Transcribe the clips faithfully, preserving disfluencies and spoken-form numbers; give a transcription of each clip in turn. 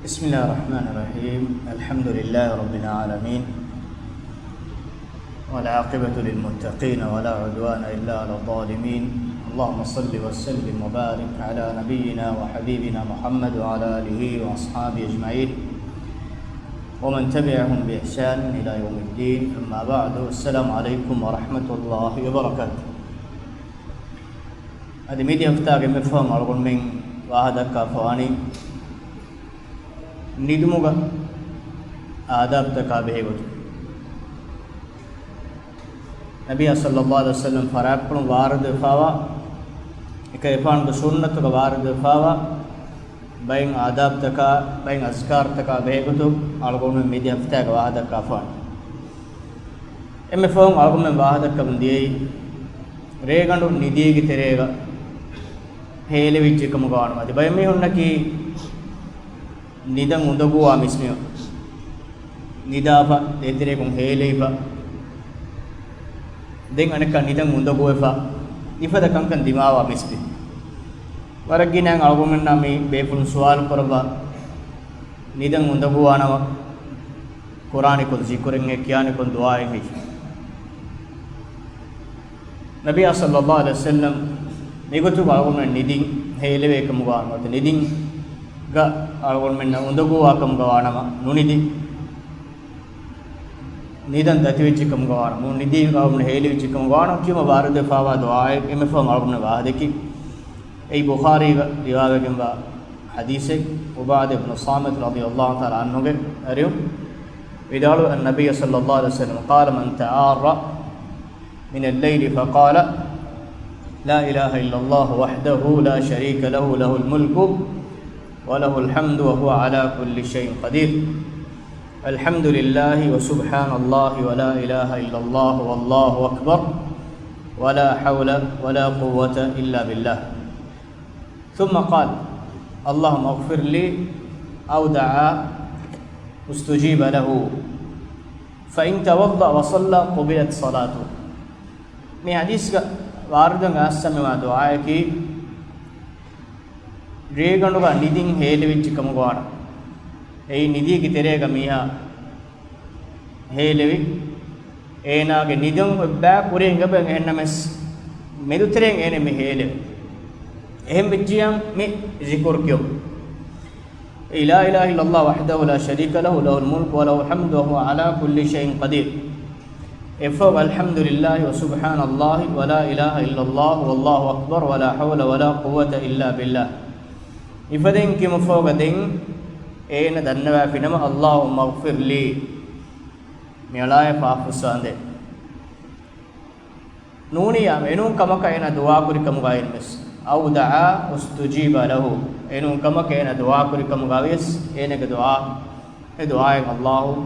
بسم الله الرحمن الرحيم. الحمد لله رب العالمين. والعاقبة للمتقين ولا عدوان إلا على الظالمين. اللهم صل وسلم وبارك على نبينا وحبيبنا محمد وعلى آله وأصحابه أجمعين ومن تبعهم بإحسان إلى يوم الدين. أما بعد. السلام عليكم ورحمة الله وبركاته. އަދި މިދިޔަ ހަފްތާގެ މި ފަހުން އަޅުގަނޑުމެން ވާހަކަދައްކާފަވާނީ ނިދުމުގަ އާދާބްތަކާ ބެހޭ ގޮތުން. ނަބިއްޔާ ޞައްލައްލާހު ޢަލައިހި ވަސައްލަމް ފަރާތްޕުޅުން ވާރިދުވެފާވާ، އެކަލޭގެފާނުގެ ސުންނަތުގަ ވާރިދުވެފާވާ ބައެއް އާދާބްތަކާ، ބައެއް އަޒްކާރުތަކާ ބެހޭ ގޮތުން އަޅުގަނޑުމެން މިދިޔަ ހަފްތާގަ ވާހަކަދައްކާފަވާނެ. އެންމެ ފަހުން އަޅުގަނޑުމެން ވާހަކަދައްކަމުން ދިޔައީ، ރޭގަނޑު ނިދީގެ ތެރޭގަ ހޭލެވިއްޖެ ކަމުގަ ވާނަމަ، އަދި ބައެއް މީހުންނަކީ ނިދަން އުނދަގޫވާ މީސްމީހުން ނިދާފަ، ދޭތެރޭގަ ހޭލެވިފަ، ދެން އަނެއްކާ ނިދަން އުނދަގޫވެފަ، މިފަދަ ކަންކަން ދިމާވާ މީސްމީހުން. ވަރަށް ގިނައިން އަޅުގަނޑުމެންނާ މި ބޭފުޅުން ސުވާލު ކުރައްވާ، ނިދަން އުނދަގޫވާނަމަ ކުރާނީ ކޮން ޒިކުރެއްހޭ، ކިޔާނީ ކޮން ދުޢާއެއްހޭ؟ ނަބިއްޔާ ޞައްލައްލާހު ޢަލައިހި ވަސައްލަމް މިގޮތުގަ އަޅުގަނޑުމެން ނިދިން ހޭލެވޭ ކަމުގަ ވާނަމަ، ނިދިންގަ އަޅުގަނޑުމެންނަށް އުނދަގޫވާ ކަމުގަ ވާނަމަ، ނުނިދި، ނިދަން ދަތިވެއްޖެ ކަމުގަ ވާނަމަ، ނުނިދީ އަޅުގަނޑު ހޭލެވިއްޖެ ކަމުގަ ވާނަމަ ކިޔުމަށް ވާރިދުވެފާވާ ދުޢާއެއް އެންމެ ފަހުން އަޅުގަނޑުމެން ވާހަކަދެއްކި. އެއީ ބުޚާރީގަ ރިވާވެގެންވާ ޙަދީޘެއް. ޢުބާދަ ބިން ޞާމިތު ރަޟިޔަﷲ ތަޢާލާ ޢަންހުގެ އަރިހުން ވިދާޅުވި، އަން ނަބިއްޔާ ޞައްލައްލާހު ޢަލައިހި ވަސައްލަމް قال من تعار من الليل فقال لا إله إلا الله وحده لا شريك له له الملك وله الحمد وهو على كل شيء قدير. الحمد لله وسبحان الله ولا إله إلا الله والله أكبر ولا حول ولا قوة إلا بالله. ثم قال اللهم اغفر لي أو دعا استجيب له فإن توضأ وصلى قبلت صلاته. މި ޙަދީޘްގަ ވާރިދުވެގެން އައިސްފަވާ ދުޢާއަކީ، ރޭގަނޑުގަ ނިދިން ހޭލެވިއްޖެ ކަމުގަ ވާނަމަ، އެއީ ނިދީގެ ތެރޭގަ މީހާ ހޭލެވި، އޭނާގެ ނިދުން އެއްބައި ކުރިން އެބަ އެހެންނަމަވެސް، މެދުތެރެއިން އޭނަ މި ހޭލެވި. އެހެން ވެއްޖިއްޔާ މި ޒިކުރު ކިޔުން. އެއީ لا إله إلا الله وحده لا شريك له له الملك وله الحمد وهو على كل شيء قدير. އެއަށްފަހު الحمد لله وسبحان الله ولا إله إلا الله والله أكبر ولا حول ولا قوة إلا بالله. މިފަދައިން ކިޔުމަށްފަހުގަ ދެން އޭނަ ދަންނަވައިފިނަމަ اللهم اغفر لي، މި އަޅާއަށް ފާފަ ފުއްސާނދޭ. ނޫނިއްޔާ އެނޫން ކަމަކަށް އޭނަ ދުޢާކުރި ކަމުގަ އިރުވެސް، أو دعا استجيب له، އެނޫން ކަމަކަށް އޭނަ ދުޢާކުރި ކަމުގަ ވިޔަސް އޭނަގެ ދުޢާ، އެ ދުޢާއަށް ﷲ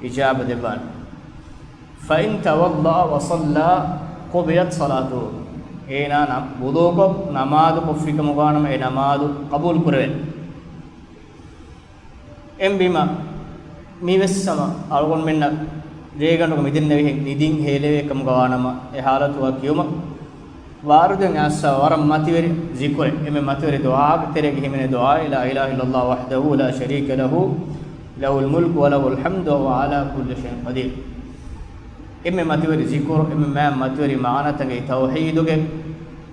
އިޖާބަ ދެއްވާނެ. فإن توضأ وصلى قبلت صلاته، އޭނާ ނަ-، ވުޟޫކޮށް ނަމާދު ކޮށްފި ކަމުގަ ވާނަމަ އެ ނަމާދު ޤަބޫލު ކުރެވޭނެ. އެހެންވީމަ، މިވެސް ހަމަ އަޅުގަނޑުމެންނަށް ރޭގަނޑުގަ މިދެންނެވިހެން ނިދިން ހޭލެވޭ ކަމުގަ ވާނަމަ، އެ ޙާލަތުގަ ކިޔުމަށް ވާރިދުވެގެން އައިސްފަވާ ވަރަށް މަތިވެރި ޒިކުރެއް، އެންމެ މަތިވެރި ދުޢާއެއް ތެރޭގަ ހިމެނޭ ދުޢާއެއް، لا إله إلا الله وحده لا شريك له له الملك وله الحمد وهو على كل شيء قدير. އެންމެ މަތިވެރި ޒިކުރު، އެންމެ މާތް މަތިވެރި މާނަތަކީ ތައުޙީދުގެ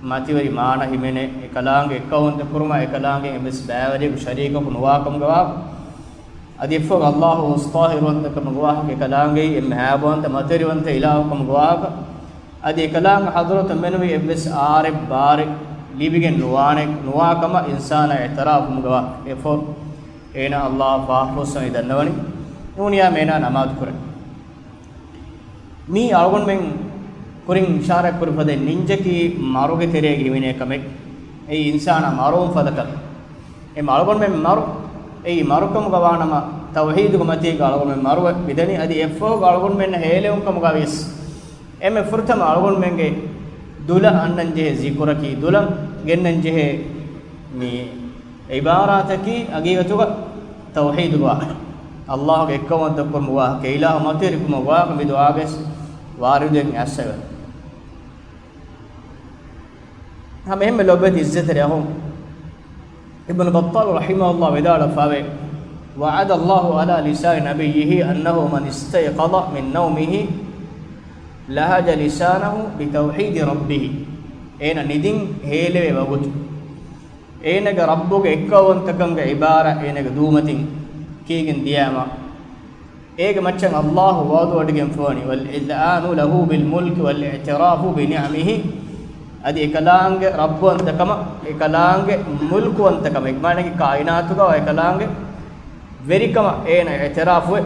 މަތިވެރި މާނަ ހިމެނޭ، އެކަލާނގެ އެއްކައުވަންތަ ކުރުމާ، އެކަލާނގެ އެއްވެސް ބައިވެރިޔަކު ޝަރީކަކު ނުވާ ކަމުގަ ވާހަކަ. އަދި އެއަށްފަހު ﷲ ހުސް ޠާހިރުވަންތަ ކަމުގަ ވާހަކަ، އެކަލާނގެއީ އެންމެ ހައިބަވަންތަ މަތިވެރިވަންތަ އިލާހު ކަމުގަ ވާހަކަ. އަދި އެކަލާނގެ ޙަޟްރަތު މެނުވީ އެއްވެސް އާރެއް ބާރެއް ލިބިގެން ނުވާނެ، ނުވާ ކަމަށް އިންސާނާ އިޢުތިރާފު ކަމުގަ ވާހަކަ. އެއަށްފަހު އޭނާ ﷲ ފާފަ ފުއްސަނީ ދަންނަވަނީ. ނޫނިއްޔާ އޭނާ ނަމާދު ކުރޭ. މީ އަޅުގަނޑުމެން ކުރިން އިޝާރާތް ކުރި ފަދަ ނިންޖަކީ މަރުގެ ތެރޭގަ ހިމެނޭ ކަމެއް. އެއީ އިންސާނާ މަރުވުން ފަދަ ކަމެއް. އެ އަޅުގަނޑުމެން މަރު، އެއީ މަރުކަމުގަ ވާނަމަ، ތައުޙީދުގެ މަތީގަ އަޅުގަނޑުމެން މަރުވެ މިދަނީ. އަދި އެއަށްފަހުގަ އަޅުގަނޑުމެންނަށް ހޭލެވުން ކަމުގަ ވިޔަސް، އެންމެ ފުރަތަމަ އަޅުގަނޑުމެންގެ ދުލަށް އަންނަން ޖެހޭ ޒިކުރަކީ، ދުލަށް ގެންނަން ޖެހޭ މި ޢިބާރާތަކީ ހަގީގަތުގަ ތައުޙީދުގެ ވާހަކަ، ﷲ ގެ އެއްކައުވަންތަކުރުމުގެ ވާހަކަ، އިލާހު މަތިވެރިކަމުގެ ވާހަކަ. މި ދުޢާގައި ވާރިދުވެގެން އައިސްފަވޭ. ހަމަ އެހެންމެ ލޮބުވެތި އިއްޒަތްތެރި އަޚުން އިބްނު ބައްޠާލް ރަޙިމަހުﷲ ވިދާޅުވެފަވޭ، وعد الله على لسان نبيه أنه من استيقظ من نومه لهج لسانه بتوحيد ربه. އޭނަ ނިދިން ހޭލެވޭ ވަގުތު އޭނަގެ ރައްބުގެ އެއްކައުވަންތަކަންގެ އިބާރާތް އޭނަގެ ދޫމަތިން ކީގެން ދިޔާމަ، އޭގެ މައްޗަށް އައްލާހު ވަޢުދުވޮޑިގެންފަވަނީ، والإذعان له بالملك والاعتراف بنعمه، އަދި އެކަލާނގެ ރައްބުވަންތަކަމަށް، އެކަލާނގެ މުލްކުވަންތަކަމަށް، މާނައީ ކާއިނާތުގަ އެކަލާނގެ ވެރިކަމަށް އޭނަ އިޢުތިރާފުވެ،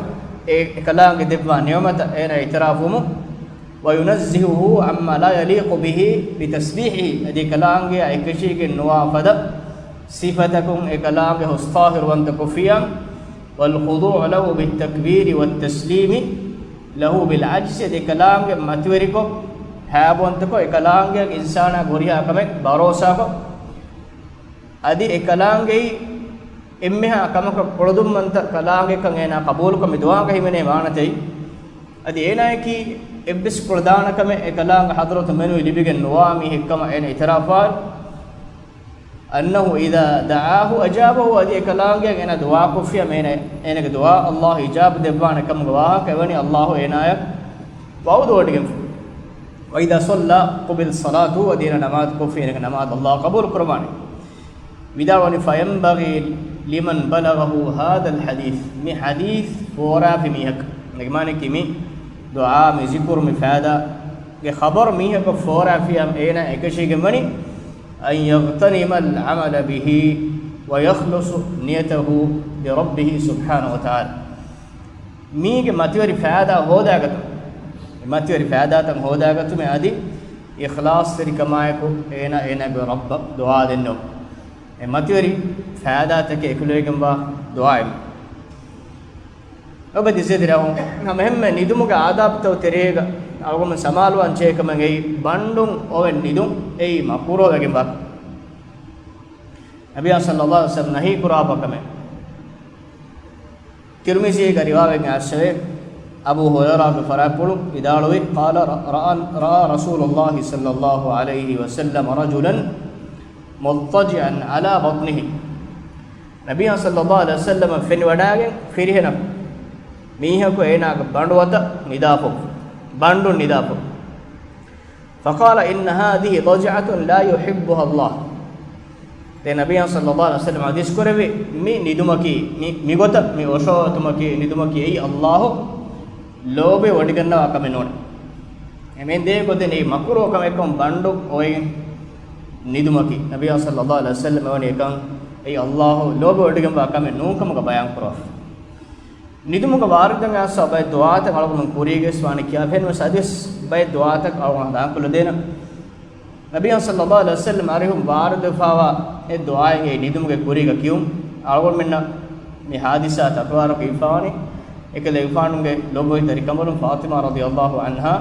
އެ އެކަލާނގެ ދެއްވާ ނިޢުމަތަށް އޭނަ އިޢުތިރާފުވުމުން، وينزهه عما لا يليق به بتسبيحه، އަދި އެކަލާނގެއާ އެކަށީގެން ނުވާ ފަދަ ސިފަތަކުން އެކަލާނގެ ހުސް ޠާހިރުވަންތަ ކޮށްފިޔާ، والخضوع له بالتكبير والتسليم له بالعجز، އަދި އެކަލާނގެ މަތިވެރިކޮށް، ހާބުވަންތަކޮށް، އެކަލާނގެ އިންސާނާ ހުރިހާ ކަމެއް ބަރޯސާކޮށް، އަދި އެކަލާނގެއީ އެންމެހާ ކަމަކަށް ކުޅަދުންވަންތަ ކަލާނގެކަން އޭނާ ޤަބޫލުކޮށް މި ދުޢާގަ ހިމެނޭ މާނަތައް. އަދި އޭނާއަކީ އެއްވެސް ކުޅަދާނަ ކަމެއް އެކަލާނގެ ޙަޟްރަތު މެނުވީ ލިބިގެން ނުވާ މީހެއްކަމަށް އޭނަ އިޢުތިރާފުވާ. أنه إذا دعاه أجابه، އަދި އެކަލާނގެ އޭނާ ދުޢާކޮށްފިޔާ އޭނަ، އޭނަގެ ދުޢާ އައްލާހު އިޖާބަ ދެއްވާނެ ކަމުގެ ވާހަކަ އެވަނީ އައްލާހު އޭނާޔަށް ވަޢުދުވޮޑިގެންފި. وإذا صلى قبلت صلاته، އަދި އޭނާ ނަމާދު ކޮށްފި އޭނަގެ ނަމާދު އައްލާހު ޤަބޫލު ކުރައްވާނެ. ވިދާޅުވަނީ، فينبغي لمن بلغه هذا الحديث، މި ޙަދީޘް ފޯރާފި މީހަކަށް، މާނައަކީ މި ދުޢާ، މި ޒިކުރު، މި ފައިދާގެ ޚަބަރު މީހަކަށް ފޯރާފިޔާ އޭނާ އެކަށީގެންވަނީ، أن يغتنم العمل به ويخلص نيته لربه سبحانه وتعالى. މީގެ މަތިވެރި ފައިދާ ހޯދާގަތު، މަތިވެރި ފައިދާތައް ހޯދާގަތުމެ އަދި އިޚްލާޞްތެރިކަމާއެކު އޭނާ އޭނާގެ ރައްބަށް ދުޢާ ދެންނެވު. އެ މަތިވެރި ފައިދާތަކެއް އެކުލެވިގެންވާ ދުޢާއެއް. އޮބަދި ޒެދިރައު ހަމަ އެހެންމެ ނިދުމުގެ އާދާބުތައް ތެރޭގަ އަޅުގަނޑު ސަމާލުވާން ޖެހޭ ކަމެއް އެއީ ބަނޑުން އޮވެ ނިދުން އެއީ މަކުރޫހަވެގެންވާ. ނަބިއްޔާ ޞައްލައްލާހު ޢަލައިހި ވަސައްލަމަ ނަހީ ކުރާފަ ކަމެއް. ތިރްމިޒީގެ ރިވާވެގެން އައްސެވޭ، އަބޫ ހުރައިރާގެ ފަރާތްޕުޅު ވިދާޅުވި، قال، رأى، رأى رسول الله صلى الله عليه وسلم رجلا مضطجعا على بطنه. ނަބިއްޔާ ޞައްލައްލާހު ޢަލައިހި ވަސައްލަމަ ފެނިވަޑައިގެން ފިރިހެނަކު، މީހަކު އޭނާގެ ބަނޑު އަތަށް ނިދާފަ، ބަނޑުން ނިދާފަ. فقال، إن هذه ضجعة لا يحبها الله. ދެން ނަބިއްޔާ ޞައްލައްލާހު ޢަލައިހި ވަސައްލަމަ ޙަދީޘް ކުރެއްވި މި ނިދުމަކީ، މި، މިގޮތަށް މި އޮށޯވެތުމަކީ، ނިދުމަކީ އެއީ އައްލާހު ލޯބިވެ ވޮޑިގަންނަވާ ކަމެއް ނޫނޭ. އެމެން ދޭ ގޮތެއް ނެތް މަކުރޫހު ކަމެއްކަމަށް ބަނޑު އޮވެގެން ނިދުމަކީ، ނަބިއްޔާ ޞައްލައްލާހު ޢަލައިހި ވަސައްލަމަ ވަނީ އެކަން އެއީ އައްލާހު ލޯބިވެ ވޮޑިގަންނަވާ ކަމެއް ނޫން ކަމުގަ ބަޔާން ކުރައްވާފަ. ނިދުމުގަ ވާރިދުވެގެން އައްސަ ބައެއް ދުޢާތައް އަޅުގަނޑު ކުރީގެސް ވާނެ ކިޔާފަ އެހެންވެސް އަދިވެސް ބައެއް ދުޢާތައް އަޅުގަނޑު ހަނދާންކޮށްލަދޭނަން. ނަބިއްޔާ ޞައްލައްލާހު ޢަލައިހި ވަސައްލަމަ އަރިހުން ވާރިދުވެފަވާ އެއް ދުޢާއެއް އެއީ ނިދުމުގެ ކުރީގަ ކިޔުން. އަޅުގަނޑުމެންނަށް މި ޙާދިސާ ތަކުރާރު ކިޔިފަވާނީ އެކަލޭގެފާނުގެ ލޮބުވެތި ދަރިކަނބަލުން ފާޠިމާ ރަޟިޔައްލާހު ޢަންހާ.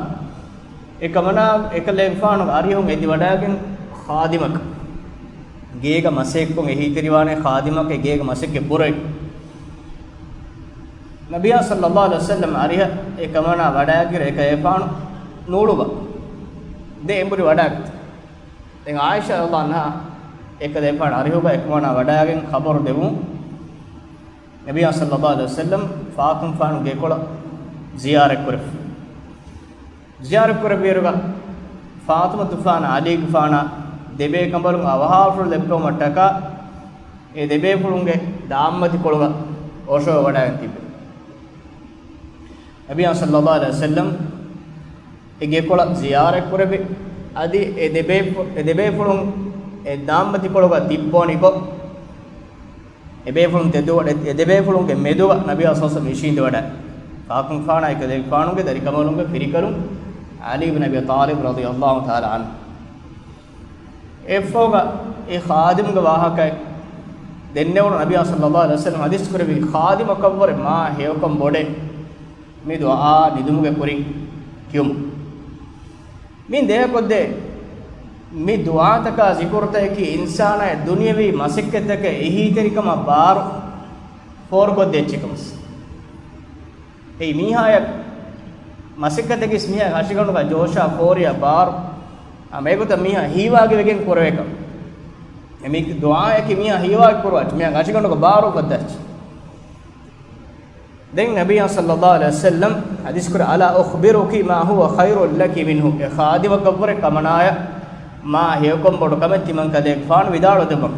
އެކަމަނާ އެކަލޭގެފާނު އަރިހުން އެދިވަޑައިގެން ޚާދިމަކަށް، ގޭގަ މަސައްކަތް ކޮށް އެހީތެރިވާނެ ޚާދިމަކަށް ގޭގަ މަސައްކަތް ކުރައްވައި. ނަބިއްޔާ ޞައްލައްލާހު ޢަލައިހި ވަސައްލަމަ އަރިހަށް އެކަމަނާ ވަޑައިގެން އެކަލޭގެފާނު ނޫޅުވާ. ދެން އެނބުރި ވަޑައިގަތީ. ދެން ޢާއިޝާ ރަޟިޔައްލާހު ޢަންހާ އެކަލޭގެފާނު އަރިހުގަ އެކަމަނާ ވަޑައިގެން ޚަބަރު ދެއްވުން. ނަބިއްޔާ ޞައްލައްލާހު ޢަލައިހި ވަސައްލަމަ ފާޠިމާ ފާނު ގެކޮޅަށް ޒިޔާރަތް ކުރެއްވި. ޒިޔާރަތް ކުރެއްވިއިރުގަ ފާޠިމަތު ފާނަށް ޢަލީގެފާނާ ދެބޭކަނބަލުން އަވަހާރަފުޅު ލެއްޕެވުމަށްޓަކާ އެ ދެބޭފުޅުންގެ ދާންމަތިކޮޅުގަ އޮށޯވެވަޑައިގެން ތިއްބެވި. ނަބިއްޔާ ޞައްލައްލާހު ޢަލައިހި ވަސައްލަމަ އެ ގެކޮޅަށް ޒިޔާރަތް ކުރެއްވި. އަދި އެ ދެބޭފު-، އެ ދެބޭފުޅުން އެ ދާންމަތިކޮޅުގަ ތިއްބަވަނިކޮށް، އެ ބޭފުޅުން ތެދުވަޑަ-، އެ ދެބޭފުޅުންގެ މެދުގަ ނަބިއްޔާ ޞައްލައްލާހު ޢަލައިހި ވަސައްލަމަ އިށީނދެވަޑައި، ފާޠިމާ ފާނާ އެކަލޭގެފާނުގެ ދަރިކަނބަލުންގެ ފިރިކަލުން ޢަލީ ބިން އަބީ ޠާލިބް ރަޟިޔައްލާހު ތަޢާލާ ޢަންހު. އެއަށްފަހުގަ އެ ޚާދިމްގެ ވާހަކައެއް ދެންނެވުނު. ނަބިއްޔާ ޞައްލައްލާހު ޢަލައިހި ވަސައްލަމަ ޙަދީޘް ކުރެއްވި ޚާދިމަކަށްވުރެ މާ ހެޔޮކަން ބޮޑޭ މި ދުޢާ ނިދުމުގެ ކުރިން ކިޔުމުން. މި ދޭކޮށްދޭ މި ދުޢާތަކާ ޒިކުރުތަކަކީ އިންސާނާއަށް ދުނިޔަވީ މަސައްކަތްތަކެއް އެހީތެރިކަމާ ބާރު ފޯރުކޮށްދޭ އެއްޗެއް ކަމަސް. އެއީ މީހާޔަށް މަސައްކަތަކީސް މީހާ ހަށިގަނޑުގަ ޖޯޝާ ފޯރިޔާ ބާރު، އާ، މޭގޮތަށް މީހާ ހީވާގިވެގެން ކުރެވޭ ކަމެއް. އެ މީ ދުޢާއަކީ މީހާ ހީވާގި ކުރުވާ އެއްޗެއް، މީހާ ހަށިގަނޑުގަ ބާރު އުފައްދާ އެއްޗެއް. ދެން ނަބިއްޔާ ޞައްލައްލާހު ޢަލައިހި ވަސައްލަމް ޙަދީޘް ކުރޭ، "ألا أخبرك ما هو خير لك منه؟" އެ ޚާދިމަކަށްވުރެ ކަމަނާޔަށް މާ ހެޔޮކޮށް ބޮޑު ކަމެއް ތިމަން ކަލޭގެފާނު ވިދާޅުވެދެއްވަން.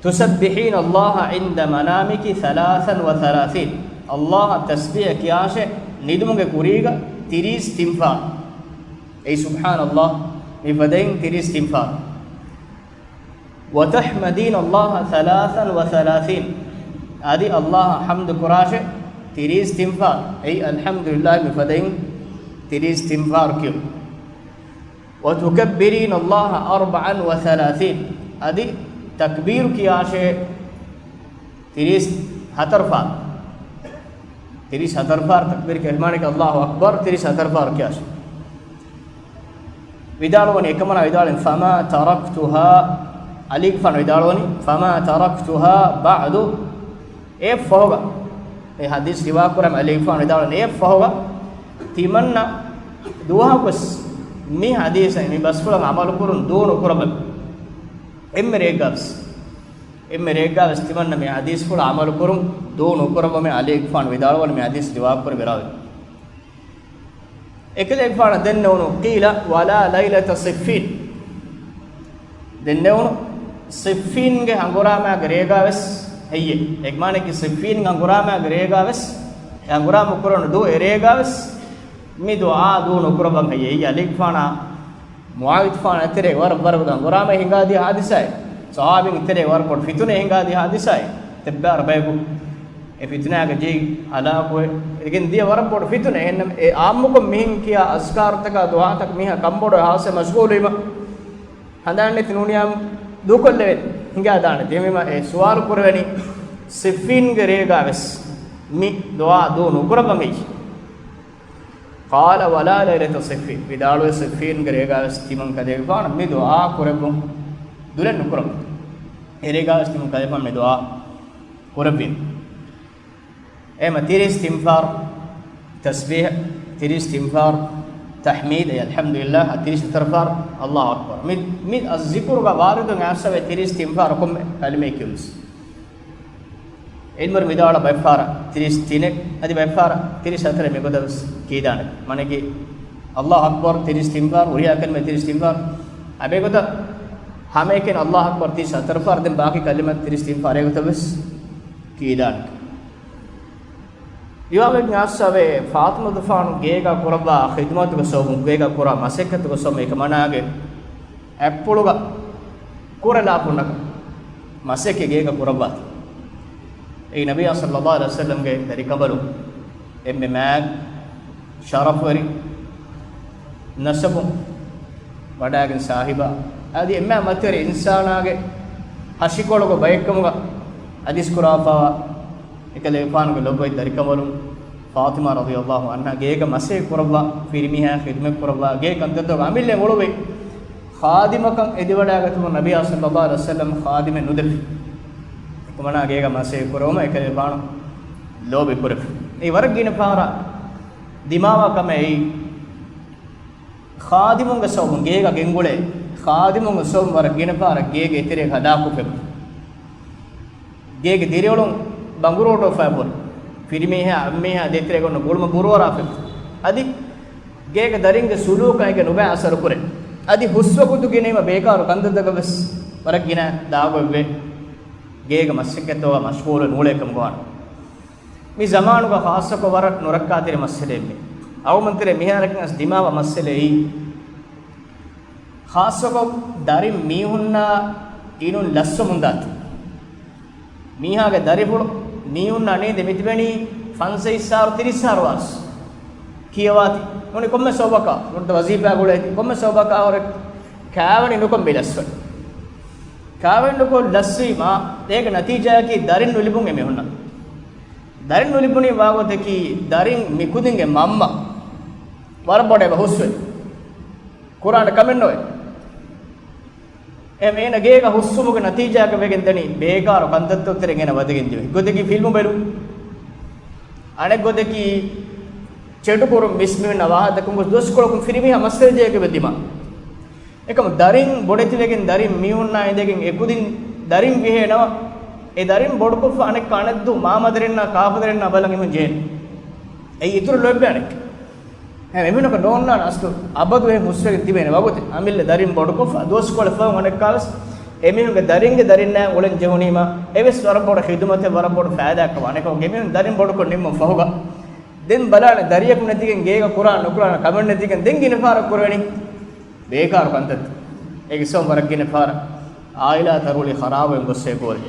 "تسبحين الله عند منامك ثلاثا وثلاثين." ﷲ އަށް ތަސްބީޙަ ކިޔާށޭ ނިދުމުގެ ކުރީގަ ތިރީސް ތިން ފަހަރު. އެއީ سبحان الله މިފަދައިން ތިރީސް ތިން ފަހަރު. "وتحمدين الله ثلاثا وثلاثين." އަދި ﷲ އަށް ޙަމްދު ކުރާށޭ ތިރީސް ތިން ފަހަރު. އެއީ الحمد لله މިފަދައިން ތިރީސް ތިން ފަހަރު ކިޔުން. "وتكبرين الله أربعا وثلاثين." އަދި ތަކްބީރު ކިޔާށޭ ތިރީސް ހަތަރު ފަހަރު. ތިރީސް ހަތަރު ފަހަރު ތަކްބީރު ކިޔާށޭ، މާނައަކީ الله أكبر ތިރީސް ހަތަރު ފަހަރު ކިޔާށޭ. ވިދާޅުވަނީ، އެކަމަނާ ވިދާޅުވަނީ، "فما تركتها." ޢަލީގެފާނު ވިދާޅުވަނީ، "فما تركتها بعد." އެއަށްފަހުގަ، އެ ޙަދީޘް ރިވާކުރާ ޢަލީގެފާނު ވިދާޅުވަނީ، އެއަށްފަހުގަ ތިމަންނަ ދުވަހަކުވެސް މި ޙަދީޘަށް، މި ބަސްފުޅަށް ޢަމަލުކުރުން ދޫ ނުކުރައްވަމެ. އެންމެ ރެއެއްގަވެސް، އެންމެ ރެއެއްގަވެސް ތިމަންނަ މި ޙަދީޘްފުޅަށް ޢަމަލުކުރުން ދޫ ނުކުރައްވަމެ، ޢަލީގެފާނު ވިދާޅުވަނީ މި ޙަދީޘް ރިވާކުރި ރާވީ. އެކަލޭގެފާނަށް ދެންނެވުނު، "قيل ولا ليلة صفين." ދެންނެވުނު، ޞިއްފީންގެ ހަނގުރާމާގެ ރޭގާވެސް ހެއްޔޭ؟ އެގްމާނަކީ ޞިއްފީންގެ ހަނގުރާމާގެ ރޭގާވެސް، އެ ހަނގުރާމަ ކުރަން ދޫ އެރޭގާވެސް މި ދުޢާ ދޫ ނުކުރައްވަން ހެއްޔޭ؟ އެއީ ޢަލީގެފާނާ މުޢާވިޔަތުފާނާ ތެރޭ ވަރަށް ވަރަށް ހަނގުރާމަ ހިނގާދިޔަ ޙާދިސާއެއް. ޞަޙާބީން ތެރޭ ވަރަށް ބޮޑު ފިތުނައެއް ހިނގާދިޔަ ޙާދިސާއެއް. ތެއްބާރަ ބަޔަކު އެ ފިތުނާގެ ޖެހި ހަލާކުވެ އެދިގެން ދިޔަ ވަރަށް ބޮޑު ފިތުނަ. އެހެންނަމަ އެ އާއްމުކޮށް މިހެން ކިޔާ އަޒްކާރުތަކާ ދުޢާތަކަށް މީހާ ކަންބޮޑުވެ ހާއްސަ މަޝްޣޫލުވީމަ، ހަނދާންނެތި ނޫނިޔާ ދޫކޮށްލެވެން ހިނގާދާނެ. އެހެންވީމަ އެ ސުވާލު ކުރެވެނީ ޞިއްފީންގެ ރޭގާވެސް މި ދުޢާ ދޫ ނުކުރައްވަން ހެއްޔޭ؟ قال ولا ليلة صفين. ވިދާޅުވެ ޞިއްފީންގެ ރޭގާވެސް ތިމަން ކަލޭގެފާނު މި ދުޢާ ކުރެއްވުން ދުލެއް ނުކުރައްވަ. އެ ރޭގާވެސް ތިމަން ކަލޭގެފާނު މި ދުޢާ ކުރެއްވި. އެހެންމަ ތިރީސް ތިން ފަހަރު ތަސްބީޙަ، ތިރީސް ތިން ފަހަރު ތަޙްމީދު، އެ الحمد لله، ތިރީސް ހަތަރު ފަހަރު الله أكبر. މި، މި އައްޒިކުރުގަ ވާރިދުން އާސަވެ ތިރީސް ތިން ފަހަރު ކޮންމެ ކަލިމައެއް ކިޔުންސް. ޢިލްމުވެރިން ވިދާޅުވާ ބައެއް ފަހަރަށް ތިރީސް ތިނެއް، އަދި ބައެއް ފަހަރަށް ތިރީސް ހަތަރެއް މިގޮތަށް ވެސް ކީދާނެ. މާނައަކީ الله أكبر ތިރީސް ތިން ފަހަރު، ހުރިހާ ކަލިމަ ތިރީސް ތިން ފަހަރު. އެ ބެގޮތަށް ހަމައެކަނި الله أكبر ތިރީސް ހަތަރު ފަހަރު، ދެން ބާކީ ކަލިމަ ތިރީސް ތިން ފަހަރު އެގޮތަށް ވެސް ކީދާނެ. ރިވާވެގެން އައްސަވޭ، ފާޠިމަތުގެފާނު ގޭގަ ކުރައްވާ ޚިދުމަތުގެ ސަބަބުން، ގޭގަ ކުރާ މަސައްކަތުގެ ސަބަބުން އެކަމަނާގެ އަތްޕުޅުގަ ކުރެލާފުންނަކަށް މަސައްކަތް ގޭގަ ކުރައްވާތީ. އެއީ ނަބިއްޔާ ޞައްލައްލާހު ޢަލައިހި ވަސައްލަމްގެ ދަރިކަނބަލުން އެންމެ މާތް ޝަރަފުވެރި ނަސަބުން ވަޑައިގެން ސާހިބާ، އަދި އެންމެ މަތިވެރި އިންސާނާގެ ހަށިކޮޅުގެ ބައެއްކަމުގަ ޙަދީޘް ކުރާފައިވާ އެކަލޭގެފާނުގެ ލޮބުވެތި ދަރިކަނބަލުން ފާޠިމާ ރަޟިޔައްލާހު ޢަންހާ ގޭގަ މަސައްކަތް ކުރައްވާ، ފިރިމީހާ ޚިދުމަތް ކުރައްވާ، ގޭ ކަންތައްތަކުގެ އަމިއްލައިން އުޅުއްވި ޚާދިމަކަށް އެދިވަޑައިގަތުމަށް ނަބިއްޔާ ޞައްލައްލާހު ޢަލައިހި ވަސައްލަމް ޚާދިމެއް ނުދެއްވި. އެކަމަނާ ގޭގަ މަސައްކަތް ކުރެވުމަށް އެކަލޭގެފާނު ލޯބި ކުރެއްވި. އެއީ ވަރަށް ގިނަ ފަހަރަށް ދިމާވާ ކަމެއް. އެއީ ޚާދިމުންގެ ސަބަބުން ގޭގަ ގެންގުޅޭ، ޚާދިމުންގެ ސަބަބުން ވަރަށް ގިނަ ފަހަރަށް ގޭގެ އެތެރެއަކީ ހަލާކުވެފަ. ގޭގެ ދިރިއުޅުން ބަނގުރޫޓުވެފަ ބޮޑު. ފިރިމީހާ އަންމީހާ ދޭތެރޭގަ އޮންނަ ގުޅުމަށް ބުރޫއަރާފަ. އަދި ގޭގެ ދަރިންގެ ސުލޫކަށް އޭގެ ނުބައި އަސަރު ކުރޭ. އަދި ހުސްވަގުތު ގިނައިމަ ބޭކާރު ކަންތައްތަކަށް ވެސް ވަރަށް ގިނަ ދާގޮތްވޭ. ގޭގެ މަސައްކަތްތަކުގަ މަޝްޣޫލުވެ ނޫޅޭ ކަމުގަ ވާނެ. މި ޒަމާނުގަ ޚާއްޞަކޮށް ވަރަށް ނުރައްކާތެރި މައްސަލައެއް މީ. އަޅުގަނޑުމެން ތެރޭ މިހާރަކީ އަސް ދިމާވާ މައްސަލައެއް. ޚާއްޞަކޮށް ދަރިން މީހުންނާ އިނުން ލައްސަމުންދާތީ. މީހާގެ ދަރިފުޅު މީހުންނާ ނޭނގެ މިތިބެނީ ފަންސަވީސް ހާރު ތިރީސް ހާރު ވާސް. ކިޔަވާތީ. ނޫނީ ކޮންމެ ސަބަބަކާ، ނުވަތަ ވަޒީފާ ގުޅޭތީ. ކޮންމެ ސަބަބަކާ ހުރެ ކާވެނި ނުކޮށް މި ލައްސަނީ. ކާވެނި ނުކޮށް ލައްސަވީމާ، އޭގެ ނަތީޖާއަކީ ދަރިން ނުލިބުން އެމީހުންނަށް. ދަރިން ނުލިބުނީ ވާގޮތަކީ، ދަރިން މިކުދިންގެ މަންމަ ވަރަށް ބޮޑަށް އެބަ ހުސްވޭ. ކުރާނެ ކަމެއް ނޯވޭ. އެހެން އޭނަ ގޭގަ ހުސްވުމުގެ ނަތީޖާއަކަށް ވެގެން ދަނީ ބޭކާރު ކަންތައްތައް ތެރެއިން އޭނަ ވަދެގެން ދިޔަ. ގޮތަކީ ފިލްމު ބެލުން. އަނެއް ގޮތަކީ ޗެޓު ކުރުން މިސް މީހުންނާ ވާހަކަ ދައްކުން ގޮސް ދުވަސްކޮޅަކުން ފިރިމީހާ މައްސަލަ ޖެހިގެން ދިމާ. އެކަމު ދަރިން ބޮޑެތިވެގެން ދަރިން މީހުންނާ އިނދެގެން އެކުދިން ދަރިން ވިހޭ ނަމަ، އެ ދަރިން ބޮޑުކޮށްފަ އަނެއްކާ އަނެއްދޫ މާމަދަރިންނާ ކާފަދަރިންނާ ބަލަން އެމީހުން ޖެހޭނެ. އެއީ އިތުރު ލޯތްބެއް އަނެއްކާ. އެހެން އެމީހުންނަކަށް ނޯންނާނެ އަސްލު އަބަދު އެ ހުސްވެގެން ތިބޭނެ ވަގުތެއް. އަމިއްލަ ދަރިން ބޮޑުކޮށްފަ ދުވަސްކޮޅެއް ފަހުން އަނެއްކާވެސް އެމީހުންގެ ދަރިންގެ ދަރިންނާ އުޅެން ޖެހުނީމާ އެވެސް ވަރަށް ބޮޑު ޚިދުމަތެއް ވަރަށް ބޮޑު ފައިދާއެއްކަމަށް އަނެކަމަކު އެމީހުން ދަރިން ބޮޑުކޮށް ނިންމުން ފަހުގަ ދެން ބަލާނެ ދަރިޔަކު ނެތިގެން ގޭގަ ކުރާ ނުކުރާނެ ކަމެއް ނެތިގެން ދެން ގިނަ ފަހަރަށް ކުރެވެނީ ބޭކާރު ކަންތައްތައް. އޭގެ ސަބަބުން ވަރަށް ގިނަ ފަހަރަށް އާއިލާތައް ރުޅި ޚަރާބުވެގެން ގޮސް އެބަހުރި.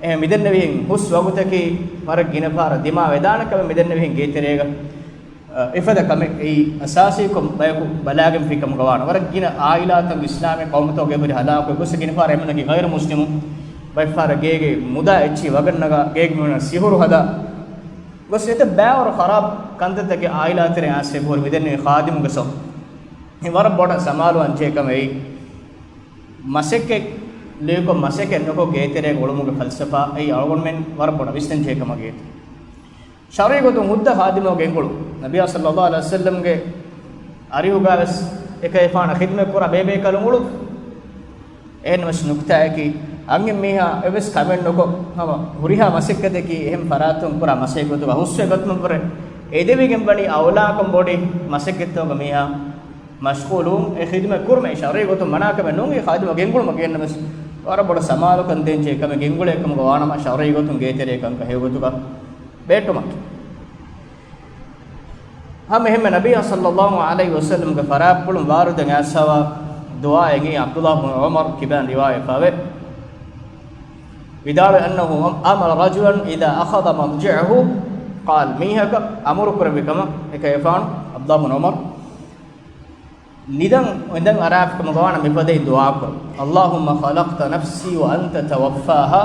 އެހެން މިދެންނެވިހެން ހުސް ވަގުތަކީ ވަރަށް ގިނަ ފަހަރަށް ދިމާވެދާނެ ކަމެއް މިދެންނެވިހެން ގޭތެރޭގަ، އަ، އެފަދަ ކަމެއް. އެއީ އަސާސީކޮށް ބަޔަކު ބަލާގެންފި ކަމުގަ ވާނެ. ވަރަށް ގިނަ އާއިލާތައް އިސްލާމީ ޤައުމުތަކުގެ އެބަހުރި ހަލާކުވެ ގޮސް ގިނަ ފަހަރަށް އެމީހުންނަކީ ޣައިރު މުސްލިމުން. ބައެއް ފަހަރަށް ގޭގެ މުދާ އެއްޗިހި ވަގަށް ނަގާ ގޭގެ މީހުންނަށް ސިހުރު ހަދާ ގޮސް އެތައް ބައިވަރު ޚަރާބު ކަންތައްތަކެއް އާއިލާތެރެ އައިސް އެބަހުރި މިދެންނެވި ޚާދިމުގެ ސަބަބުން. އެ ވަރަށް ބޮޑަށް ސަމާލުވާން ޖެހޭ ކަމެއް އެއީ. މަސައްކަތް ލިޔުކޮށް މަސައްކަތް ނުކޮށް ގޭތެރޭގަ އުޅުމުގެ ފަލްސަފާ އެއީ އަޅުގަނޑުމެން ވަރަށް ބޮޑަށް ވިސްނަން ޖެހޭ ކަމަކީ. ޝަރުޢީ ގޮތުން ހުއްދަ ޚާދިމަކު ގެންގުޅުން. ނަބިއްޔާ ޞައްލައްލާހު ޢަލައިހި ވަސައްލަމްގެ އަރިހުގަވެސް އެކަލޭގެފާނަށް ޚިދުމަތް ކުރާ ބޭބޭކަލުން އުޅުން. އެހެންވެސް ނުކްތާއަކީ، އަންހެން މީހާ އެއްވެސް ކަމެއް ނުކޮށް، ހަމަ ހުރިހާ މަސައްކަތަކީ އެހެން ފަރާތުން ކުރާ މަސައްކަތް ގޮތުގަ ހުސްވެ ގޮތުމަށްވުރެ އެދެވިގެން ވަނީ އައުލާކަން ބޮޑި މަސައްކަތްތަކުގަ މީހާ މަޝްޣޫލުވުން. އެ ޚިދުމަތް ކުރުމަށް ޝަރުޢީ ގޮތުން މަނާކަމެއް ނޫން. އެ ޚާދިމަކު ގެންގުޅުމަކީ އެހެންނަމަވެސް ވަރަށް ބޮޑަށް ސަމާލުކަން ދޭން ޖެހޭ ކަމެއް ގެންގުޅޭ ކަމުގަ ވާނަމަ ޝަރުޢީ ގޮތުން ގޭތެރޭ ކަންކަން ހެޔޮ ގޮތުގަ ބޭއްޓުމަކީ. ހަމަ އެހެންމެ ނަބިއްޔާ ޞައްލައްލާހު ޢަލައިހި ވަސައްލަމްގެ ފަރާތްޕުޅުން ވާރުދަން އައިސްފަވާ ދުޢާއެއް އެއީ ޢަބްދުﷲ ބިން ޢުމަރު ކިބާން ރިވާޔަތްވެފަވޭ. ވިދާޅުވި، أنه أمر رجلا إذا أخذ مضجعه قال، މީހަކަށް އަމުރު ކުރެއްވި ކަމަށް އެކަލޭގެފާނު ޢަބްދުﷲ ބިން ޢުމަރު ނިދަން އިނދަން އަރާފި ކަމުގަ ވާނަމަ މިފަދައިން ދުޢާ ކުރުން. اللهم خلقت نفسي وأنت توفاها،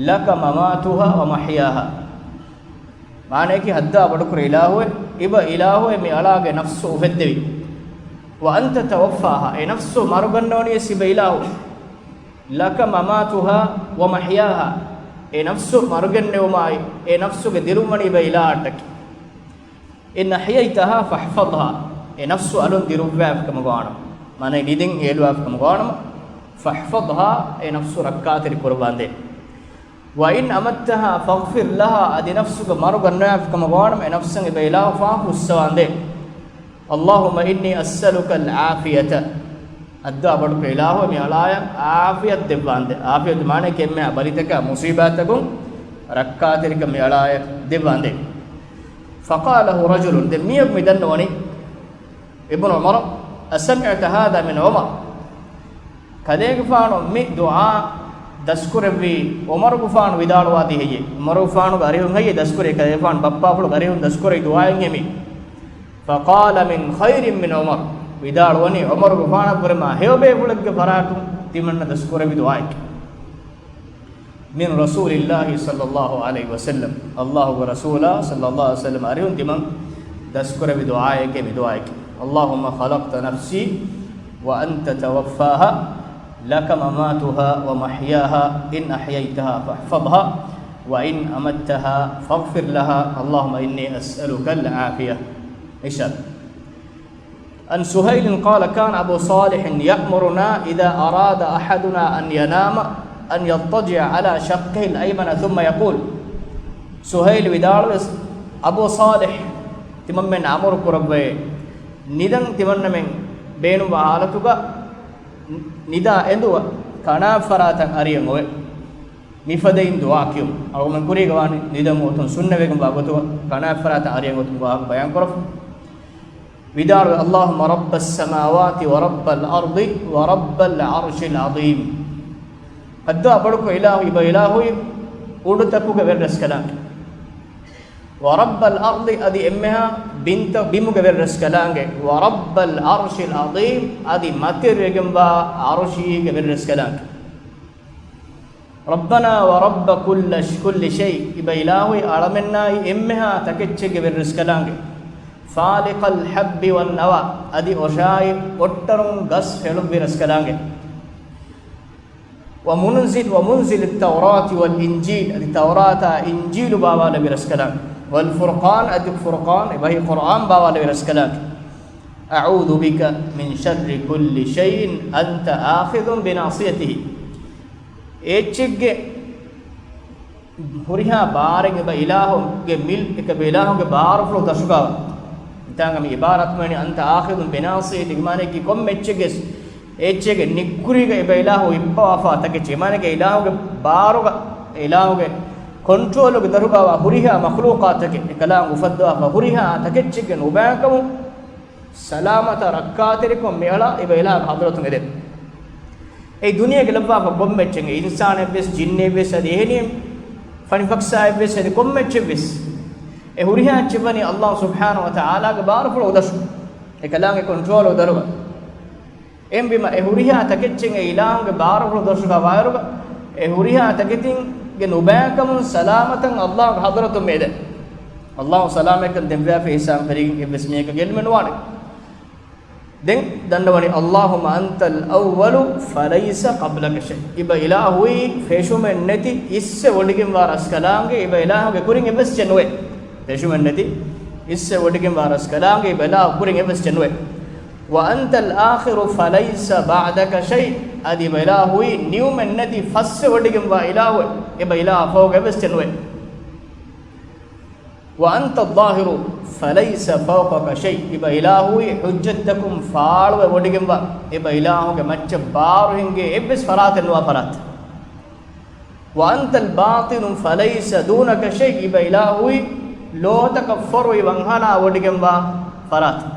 لك مماتها ومحياها. މާނައަކީ، ހައްދާ ބޮޑުކުރޭ އިލާހުއޭ، އިބަ އިލާހުއޭ މި އަޅާގެ ނަފްސު އުފެއްދެވީ. وأنت توفاها، އެ ނަފްސު މަރުގަންނަވަނީ ވެސް އިބަ އިލާހު. لك مماتها ومحياها، އެ ނަފްސު މަރުގެންނެވުމާއި، އެ ނަފްސުގެ ދިރުންވަނީ އިބަ އިލާހަށްޓަކީ. إن أحييتها فاحفظها، އެ ނަފްސު އަލުން ދިރުއްވާފި ކަމުގަ ވާނަމަ، މާނައީ ނިދިން ހޭލުވާފި ކަމުގަ ވާނަމަ، فاحفظها، އެ ނަފްސު ރައްކާތެރި ކުރައްވާނދޭ. وإن أمتها فاغفر لها، އަދި ނަފްސުގެ މަރު ގަންނަވާފި ކަމަށް ވާނަމަ، އެ ނަފްސަށް އެބަ އިލާހު ފާފަ ހުއްސަވާނދޭ. اللهم إني أسألك العافية، ހައްދާ ބޮޑުކޮށް އިލާހު މި އަޅާޔަށް ޢާފިޔަތު ދެއްވާނދޭ. ޢާފިޔަތު މާނައަކީ އެންމެހާ ބަލިތަކާ މުޞީބާތަކުން ރައްކާތެރިކަން މި އަޅާޔަށް ދެއްވާނދޭ. فقال له رجل، ދެން މީހަކު މި ދަންނަވަނީ، ابن عمر، أسمعت هذا من عمر؟ ކަލޭގެފާނު މި ދުޢާ ދަސްކުރެއްވީ ޢުމަރުގެފާނު ވިދާޅުވާތީ ހެއްޔޭ؟ ޢުމަރުގެފާނުގެ އަރިހުން ހެއްޔޭ ދަސްކުރީ؟ ކަލޭގެފާނު ބައްޕާފުޅުގެ އަރިހުން ދަސްކުރި ދުޢާއެއް ހެމީ. فقال من خير من عمر، ވިދާޅުވަނީ ޢުމަރުގެފާނަށް ކުރެމާ ހެޔޮ ބޭފުޅެއްގެ ފަރާތުން ތިމަންނަ ދަސްކުރެއްވި ދުޢާއެކޭ. من رسول الله صلى الله عليه وسلم، ﷲ ގެ ރަސޫލާ ޞައްލައްލާހު ޢަލައިހި ވަސައްލަމް އަރިހުން ތިމަން ދަސްކުރެއްވި ދުޢާއެކޭ މި ދުޢާއެކޭ. اللهم خلقت نفسي وأنت توفاها، لك مماتها ومحياها، إن أحييتها فاحفظها، وإن أمتها فاغفر لها، اللهم إني أسألك العافية. އިންޝާﷲ. عن سهيل قال كان أبو صالح يأمرنا إذا أراد أحدنا أن ينام أن يضطجع على شقه الأيمن ثم يقول، ސުހައިލް ވިދާޅުވެސް، އަބޫ ޞާލިޙް ތިމަންމެން އަމުރު ކުރައްވައޭ، ނިދަން ތިމަންނަމެން ބޭނުންވާ ޙާލަތުގަ ނިދާ އެނދުއަށް ކަނާތް ފަރާތަށް އަރިއަށް އޮވެ. މިފަދައިން ދުޢާ ކިޔުން. އަޅުގަނޑުމެން ކުރީގަ ވާނީ ނިދަން އޮތުން ސުންނަވެގެންވާ ގޮތުގަ ކަނާތް ފަރާތަށް އަރިއަށް އޮތުން ވާހަކަ ބަޔާން ކުރަފަ. ވިދާޅުވެ، اللهم رب السماوات ورب الأرض ورب العرش العظيم. ހައްދާ ބޮޑުކޮށް އިލާހު އިބަ އިލާހުއި އުޑުތަކުގެ ވެރިރަސްކަލާނގެ. ورب الأرض އަދި އެންމެހާ ބިންތަ-، ބިމުގެ ވެރިރަސްކަލާނގެ. ورب العرش العظيم އަދި މަތިވެރިވެގެންވާ ޢަރުޝީގެ ވެރިރަސްކަލާނގެ. ربنا ورب كل ش-، كل شيء، އިބަ އިލާހުއި އަޅަމެންނާއި އެންމެހާ ތަކެއްޗެއްގެ ވެރިރަސްކަލާނގެ. فالق الحب والنوى، އަދި އޮށާއި އޮށްޓަރުން ގަސް ފެޅުއްވި ރަސްކަލާނގެ. ومنزل، ومنزل التوراة والإنجيل، އަދި ތައުރާތާ އިންޖީލު ބާވާލެއްވި ރަސްކަލާނގެ. والفرقان، އަދި ފުރުޤާން، އެބަހީ ޤުރްއާން ބާވާލެއްވި ރަސްކަލާނގެ. أعوذ بك من شر كل شيء أنت آخذ بناصيته. އެއްޗެއްގެ ހުރިހާ ބާރެއް އެބަ އިލާހުގެ މިލް، އެކަ އެބަ އިލާހުގެ ބާރުފުޅު ދަށުގަވާ. މިތާނގަ މި އިބާރާތު މަނި أنت آخذ بناصيتي، މާނައަކީ ކޮންމެ އެއްޗެއްގެސް، އެއްޗެއްގެ ނިއްކުރީގަ އެބަ އިލާހު އިއްބަވާފާ ތަކެއްޗެއް. މާނައަކީ އިލާހުގެ ބާރުގަ، އިލާހުގެ ކޮންޓްރޯލުގެ ދަށުގަވާ ހުރިހާ މަޚްލޫޤާތަކެއް، އެކަލާނގެ އުފައްދަވާފާ ހުރިހާ ތަކެއްޗެއްގެ ނުބައިކަމުން ސަލާމަތާ ރައްކާތެރިކޮށް މިއަޅާ އެބަ އިލާހުގެ ޙަޟްރަތުން އެދެން. އެ ދުނިޔޭގެ ލައްވާފަ ކޮންމެ އެއްޗެއް، އިންސާނެއްވެސް، ޖިންނެއްވެސް، އަދި އެހެނިހެން ފަނިފަކްސާއެއްވެސް، އަދި ކޮންމެ އެއްޗެއްވެސް، އެ ހުރިހާ އެއްޗެއް ވަނީ ﷲ ސުބްޙާނަހޫ ވަތަޢާލާގެ ބާރުފުޅު ދަށު، އެކަލާނގެ ކޮންޓްރޯލު ދަށުގަ. އެހެންވީމަ، އެ ހުރިހާ ތަކެއްޗެއް އެ އިލާހުގެ ބާރުފުޅު ދަށުގަ ވާއިރުގަ، އެ ހުރިހާ ތަކެތިންގެ ނުބައިކަމުން ސަލާމަތަށް ﷲގެ ޙަޟްރަތުން މި އެދެން. ﷲ ސަލާމަތްކަން ދެއްވާފަ އިޙްސާން ފެށިގެން އެއްވެސް މީހަކަށް ގެއްލުމެއް ނުވާނެ. ދެން ދަންނަވަނީ، اللهم أنت الأول فليس قبلك شيء. އިބަ އިލާހުއީ ފެށުމެއް ނެތި، އިސްވެ ވޮޑިގެންވާ ރަސްކަލާނގެ އިބަ އިލާހުގެ ކުރިން އެއްވެސް އެއްޗެއް ނުވޭ. ފެށުމެއް ނެތި، އިސްވެ ވޮޑިގެންވާ ރަސްކަލާނގެ އިބަ އިލާހު ކުރިން އެއްވެސް އެއްޗެއް ނުވޭ. وأنت الآخر فليس بعدك شيء. އަދި އިބަ އިލާހުއީ ނިވުމެއް ނެތި، ފަސްވެ ވޮޑިގެންވާ އިލާހު، އިބަ އިލާހާ ފަހުގަ އެއްވެސް އެއްޗެއް ނުވޭ. وأنت الظاهر فليس فوقك شيء. އިބަ އިލާހުއީ ޙުއްޖަތްތަކުން ފާޅުވެ ވޮޑިގެންވާ، އިބަ އިލާހުގެ މައްޗަށް ބާރު ހިނގޭ އެއްވެސް ފަރާތެއް ނުވާ ފަރާތެއް. وأنت الباطن فليس دونك شيء. އިބަ އިލާހުއީ ލޯތަކަށް ފޮރުވި ވަންހަނާ ވޮޑިގެންވާ ފަރާތެއް.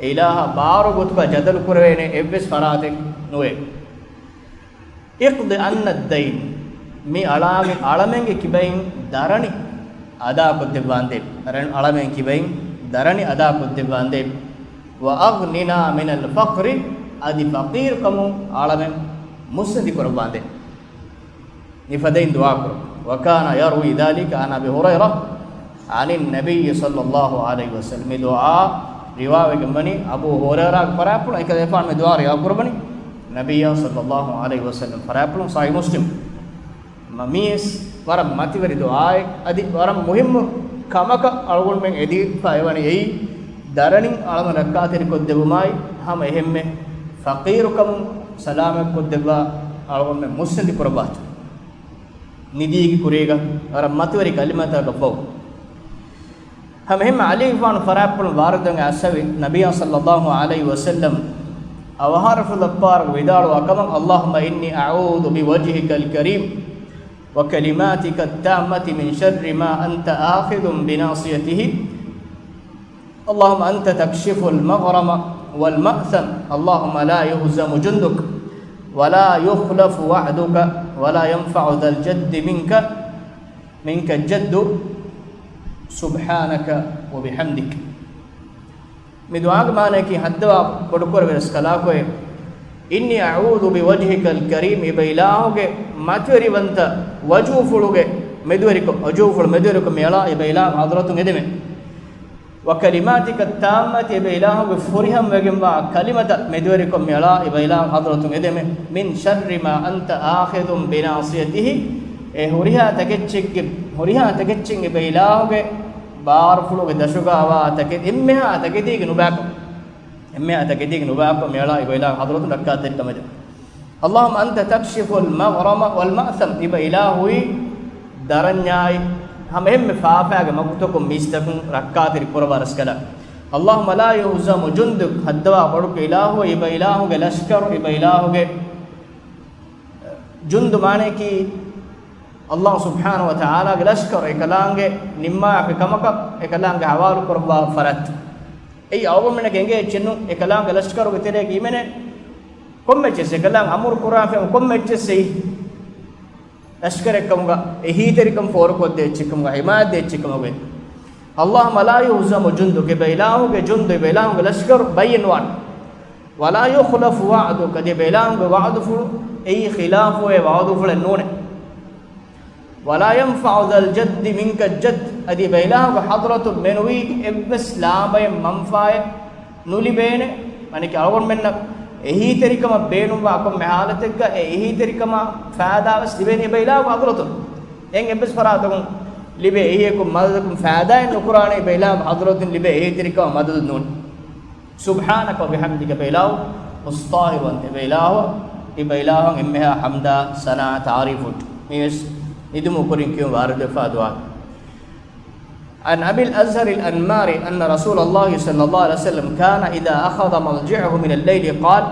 އެ އިލާހާ ބާރު ގޮތުގަ ޖަދަލު ކުރެވޭނެ އެއްވެސް ފަރާތެއް ނުވޭ. اقض عنا الدين. މި އަޅާގެ، އަޅަމެންގެ ކިބައިން ދަރަނި އަދާކޮށްދެއްވާނދޭ. ދަރަނި އަޅަމެން ކިބައިން ދަރަނި އަދާކޮށްދެއްވާނދޭ. وأغننا من الفقر. އަދި ފަޤީރުކަމުން އަޅަމެން މުއްސަނދި ކުރައްވާނދޭ. މިފަދައިން ދުޢާ ކުރުން. وكان يروي ذلك عن أبي هريرة عن النبي صلى الله عليه وسلم. މި ދުޢާ ރިވާވެގެން ވަނީ އަބޫ ހުރައިރާގެ ފަރާތްޕުޅު އެކަލޭފާނު މި ދުޢާ ރިވާ ކުރައްވަނީ ނަބިއްޔާ ޞައްލައްލާހު ޢަލައިހި ވަސައްލަމް ފަރާތްޕުޅުން ޞަޙީޙު މުސްލިމް. މަ-، މީސް ވަރަށް މަތިވެރި ދުޢާއެއް، އަދި ވަރަށް މުހިއްމު ކަމަކަށް އަޅުގަނޑުމެން އެދިފަ އެވަނީ އެއީ، ދަރަނިން އަޅަމެން ރައްކާތެރިކޮށްދެއްވުމާއި، ހަމަ އެހެންމެ ފަޤީރުކަމުން ސަލާމަތްކޮށްދެއްވާ، އަޅުގަނޑުމެން މުއްސަނދި ކުރައްވާތޯ. ނިދީގެ ކުރީގަ ވަރަށް މަތިވެރި ކަލިމަތަކަށް ފަހު. ހަމަ އެހެންމެ ޢަލީގެފާނު ފަރާތްޕުޅުން ވާރިދުވެގެން އައިސްފަވި، ނަބިއްޔާ ޞައްލައްލާހު ޢަލައިހި ވަސައްލަމް އަވަހާރަފުޅަށް ވިދާޅުވާ ކަމަށް، اللهم إني أعوذ بوجهك الكريم وكلماتك التامة من شر ما أنت آخذ بناصيته. اللهم أنت تكشف المغرم والمأثم، اللهم لا يهزم جندك ولا يخلف وعدك ولا ينفع ذا الجد منك، منك الجد، سبحانك وبحمدك. މި ދުޢާގެ މާނައަކީ ހައްދަވާ ބޮޑުކުރެވި ރަސްކަލާކޮއެ، إني أعوذ بوجهك الكريم، އިބަ އިލާހުގެ މަތިވެރިވަންތަ ވަޖުހުފުޅުގެ މެދުވެރިކޮށް، ވަޖުހުފުޅު މެދުވެރިކޮށް މިއަޅާ އިބަ އިލާހު ޙަޟްރަތުން އެދެމެ. وكلماتك التامة، އިބަ އިލާހުގެ ފުރިހަމަވެގެންވާ ކަލިމަތައް މެދުވެރިކޮށް މިއަޅާ އިބަ އިލާހު ޙަޟްރަތުން އެދެމެ. من شر ما أنت آخذ بناصيته، އެ ހުރިހާ ތަކެއްޗެއްގެ، ހުރިހާ ތަކެއްޗެއް އިބަ އިލާހުގެ ބާރުފުޅުގެ ދަށުގަ އަވާ ތަކެއް، އެންމެހާ ތަކެތީގެ ނުބައިކޮށް، އެންމެހާ ތަކެތީގެ ނުބައިކޮށް މިއަޅާ އިބަ އިލާހު ޙަޟްރަތުން ރައްކާތެރިކަމެއް ދެން. اللهم أنت تكشف المغرم والمأثم، އިބަ އިލާހުއީ ދަރަންޏާއި ހަމަ އެންމެ ފާފައިގެ މަގުތަކުން މީސްތަކުން ރައްކާތެރި ކުރައްވާ ރަސްކަލާ. اللهم لا يهزم جندك، ހައްދަވާ ބޮޑުކޮށް އިލާހު، އިބަ އިލާހުގެ ލަޝްކަރު، އިބަ އިލާހުގެ ޖުންދު މާނައަކީ، ﷲ ސުބްޙާނަހު ވަތަޢާލާގެ ލަޝްކަރު އެކަލާނގެ ނިންމާފި ކަމަކަށް އެކަލާނގެ ޙަވާލު ކުރައްވާ ފަރާތް. އެއީ އަޅުގަނޑުމެންނަކަށް އެނގޭ އެއްޗެއް ނޫން، އެކަލާނގެ ލަޝްކަރުގެ ތެރޭގަ އިމެނޭ ކޮންމެ އެއްޗެއް، އެކަލާނގެ އަމުރު ކުރާފައި ކޮންމެ އެއްޗެއް އެއީ ލަޝްކަރެއްކަމުގަ، އެހީތެރިކަން ފޯރުކޮށްދޭ އެއްޗެއްކަމުގަ، ޙިމާޔަތްދޭ އެއްޗެއްކަމުގަ. اللهم لا يهزم جندك، އިބަ އިލާހުގެ ޖުންދު، އިބަ އިލާހުގެ ލަޝްކަރު ބައްޔެއް ނުވާނެ. ولا يخلف وعدك، އަދި އިބަ އިލާހުގެ ވަޢުދުފުޅު އެއީ ޚިލާފުވެ ވަޢުދުފުޅެއް ނޫނޭ. ولا ينفع ذا الجد منك الجد، އަދި އިބަ އިލާހުގެ ޙަޟްރަތުން މެނުވީ އެއްވެސް ލާބައެއް މަންފާއެއް ނުލިބޭނެ. މާނައަކީ އަޅުގަނޑުމެންނަށް އެހީތެރިކަމަށް ބޭނުންވާ ކޮންމެ ޙާލަތެއްގަ އެ އެހީތެރިކަމާ ފައިދާވެސް ލިބޭނެ އިބަ އިލާހުގެ ޙަޟްރަތުން. ދެން އެއްވެސް ފަރާތަކުން ލިބޭ އެހީއަކުން މަދަދަކުން ފައިދާއެއް ނުކުރާނެ އިބަ އިލާހުގެ ޙަޟްރަތުން ލިބޭ އެހީތެރިކަމާ މަދަދު ނޫން. سبحانك وبحمدك، އިބަ އިލާހު މުސްތާހިލުވަންތަ، އިބަ އިލާހު، އިބަ އިލާހު އެންމެހާ ޙަމްދާ ސަނާ ތާރީފު. މިވެސް ނިދުމުގެ ކުރިން ކިޔުން ވާރިދުވެފާ ދުޢާ. عن أبي الأزهر الأنماري أن رسول الله صلى الله عليه وسلم كان إذا أخذ مضجعه من الليل قال،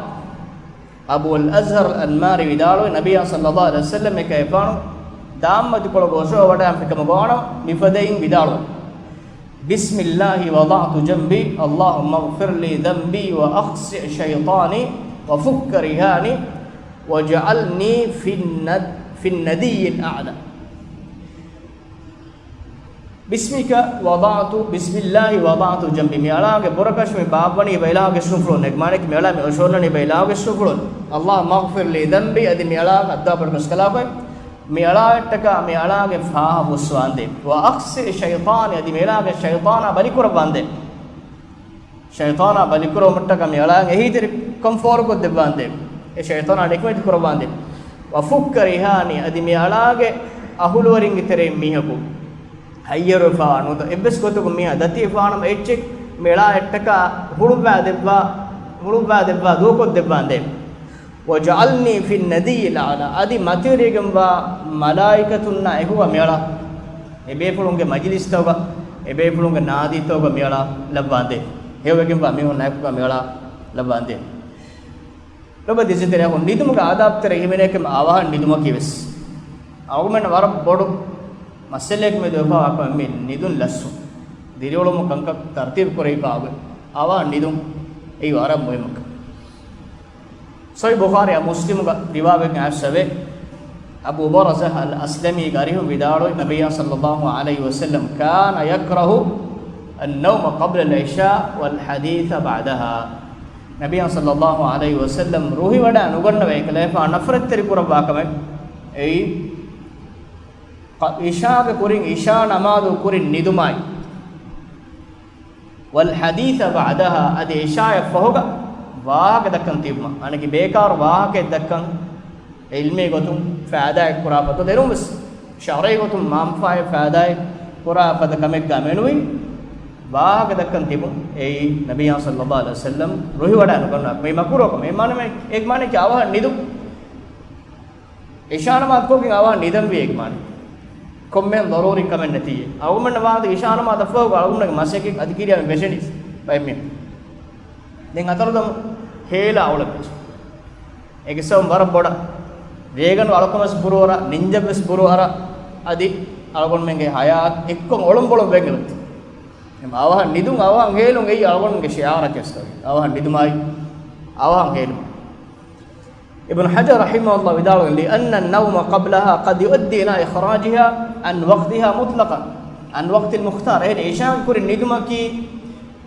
އަބޫ އަލް އަޒްހަރު އަލް އަންމާރީ ވިދާޅުވި، ނަބިއްޔާ ޞައްލައްލާހު ޢަލައިހި ވަސައްލަމަ އެކަލޭގެފާނު ދާންމަތިކޮޅުގަ އޮށޯވަޑައިގެން ފިކަމުގަ ވާނަމަ، މިފަދައިން ވިދާޅުވި، بسم الله وضعت جنبي، اللهم اغفر لي ذنبي وأخسئ شيطاني وفك رهاني واجعلني في الند-، في الندي الأعلى. بسمك وضعت، بسم الله وضعت جنبي. މި އަޅާގެ ބުރަކަށް މި ބާއްވަނީ އެބަ އިލާހުގެ އިސްމުފުޅުން. އެކަމާ މި އޮށޯންނަނީ އެބަ އިލާހުގެ އިސްމުފުޅުން. اللهم اغفر لي ذنبي، އަދި މި އަޅާ އައްދާ ބަޑުކަސް ކަލާކޮއް. މި އަޅާއަށްޓަކާ މި އަޅާގެ ފާހަ ހުސްވާނދޭ. وأخسئ شيطاني، އަދި މި އަޅާގެ ޝައިޠާނާ ބަލިކުރައްވާނދޭ. ޝައިޠާނާ ބަލިކުރުމަށްޓަކާ މި އަޅާއަށް އެހީތެރިކަން ފޯރުކޮށްދެއްވާނދޭ. އެ ޝައިޠާނާ ނިކުމެތި ކުރައްވާނދޭ. وفك رهاني، އަދި މި އަޅާގެ އަހުލުވެރިންގެ ތެރެއިން މީހަކު ހައްޔަރުވެފާ ނުވަތަ އެއްވެސް ގޮތަކުން މީހާ ދަތިވެފާނަމަ އެއްޗެއް މި އަޅާއަށްޓަކާ ހުޅުއްވާދެއްވާ، ހުޅުއްވާދެއްވާ ދޫކޮށްދެއްވާނދޭ. واجعلني في الندي الأعلى، އަދި މަތިވެރިވެގެންވާ މަލާއިކަތުންނާ އެކުގަ މިއަޅާ، އެބޭފުޅުންގެ މަޖިލިސްތަކުގަ، އެބޭފުޅުންގެ ނާދީތަކުގަ މިއަޅާ ލައްވާނދޭ. ހެޔޮވެގެންވާ މީހުންނާ އެކުގަ މިއަޅާ ލައްވާނދޭ. ލޮބުވެތި އިސްތެރިޔާ، ނިދުމުގެ އާދާބުތެރޭ ހިމެނޭކަމަށް އަވަހަށް ނިދުމަކީވެސް އަޅުގަނޑުމެން ވަރަށް ބޮޑު މައްސަލައެއް މެދު ވެފަވާ ކަމެއް މި ނިދުން ލަސްވުން. ދިރިއުޅުމުން ކަންކަން ތަރުތީބު ކުރެވިފަ އަވަހަށް ނިދުން އެއީ ވަރަށް މުހިއްމު ކަމެއް. ޞަޙީޙު ބުޚާރީއާ މުސްލިމުގަ ރިވާވެގެން އައިސްފަވޭ، އަބޫ ބަރްޒަ އަލް އަސްލަމީގެ އަރިހުން ވިދާޅުވި، ނަބިއްޔާ ޞައްލައްލާހު ޢަލައިހި ވަސައްލަމް كان يكره النوم قبل العشاء والحديث بعدها. ނަބިއްޔާ ޞައްލައްލާހު ޢަލައިހި ވަސައްލަމް ރުހިވަޑައި ނުގަންނަވަ އެކަލޭގެފާނު ނަފްރަތްތެރި ކުރައްވާ ކަމެއް އެއީ، ޢިޝާގެ ކުރިން، ޢިޝާ ނަމާދު ކުރިން ނިދުމާއި، والحديث بعدها، އަދި ޢިޝާއަށް ފަހުގަ ވާހަކަ ދައްކަން ތިބުމަށް، އަނެކި ބޭކާރު ވާހަކައެއް ދައްކަން އިލްމީ ގޮތުން ފައިދާއެއް ކުރާ ފަދަ ދެނުން ވެސް، ޝަރުޢީ ގޮތުން މާންފާއެއް ފައިދާއެއް ކުރާ ފަދަ ކަމެއްގަ މެނުވީ، ވާހަކަ ދައްކަން ތިބުން އެއީ ނަބިއްޔާ ޞައްލައްލާހު ޢަލައިހި ވަސައްލަމް ރުހިވަޑައި ނުގަންނަވާ ކަމެއް، މަކުރޫހު ކަމެއް. އެ މާނަ، އެ މާނައަކީ އަވަހަށް ނިދުން. ޢިޝާ ނަމާދު ކޮށްގެން އަވަހަށް ނިދަންވީ އެކަމާނެ. ކޮންމެހެން ޟަރޫރީ ކަމެއް ނެތިއްޔޭ. އަޅުގަނޑަށް ވާހަކަ ޢިޝާ ނަމާދަށް ފަހުގަ އަޅުގަނޑުގެ މަސައްކަތް އަދި ކިރިޔާ ވެށެނީ ބައެއް މީހުން. ދެން އަތޮޅުދަމު ހޭލާ އުޅެފި. އޭގެ ސަބަބުން ވަރަށް ބޮޑަށް ރޭގަނޑު އަޅުކަމަސް ބުރުއަރާ، ނިންޖަށްވެސް ބުރުއަރާ، އަދި އަޅުގަނޑުމެންގެ ޙަޔާތް އެއްކޮށް އޮޅުންބޮޅުން ވެގެން އޮތީ. އެމަ އަވަހަށް ނިދުން އަވަހަށް ހޭލުން އެއީ އަޅުގަނޑުގެ ޝިޢާރަކީ ވެސް. އަވަހަށް ނިދުމާއި އަވަހަށް ހޭލުން. އިބްނު ޙަޖަރު ރަޙިމަހުﷲ ވިދާޅުވި، لأن النوم قبلها قد يؤدي إلى إخراجها عن وقتها مطلقا، عن وقت المختار. އެހެން ޢިޝާގެ ކުރިން ނިދުމަކީ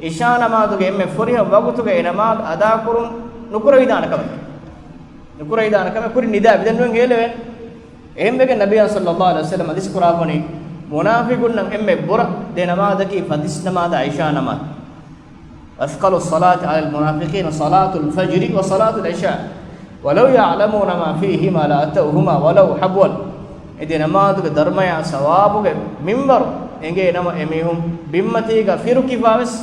ޢިޝާ ނަމާދުގެ އެންމެ ފުރިހަމަ ވަގުތުގައި އެ ނަމާދު އަދާކުރުން ނުކުރެވިދާނެ ކަމެކޭ. ނުކުރެވިދާނެ ކަމެއް، ކުރިން ނިދާ ވިދެން ނުވެން ހޭލެވޭނެ. އެހެންވެގެން ނަބިއްޔާ ޞައްލައްލާހު ޢަލައިހި ވަސައްލަމް ޙަދީޘް ކުރާ ބުނި، މުނާފިޤުންނަށް އެންމެ ބުރަ ދެ ނަމާދަކީ ފަތިސް ނަމާދާ ޢިޝާ ނަމާދު. أثقل الصلاة على المنافقين صلاة الفجر وصلاة العشاء ولو يعلمون ما فيهما لأتوهما ولو حبوا. އެ ދެ ނަމާދުގެ ދަރުމަޔާ ސަވާބުގެ މިންވަރު އެނގޭ ނަމަ، އެމީހުން ބިންމަތީގަ ފިރުކިފާވެސް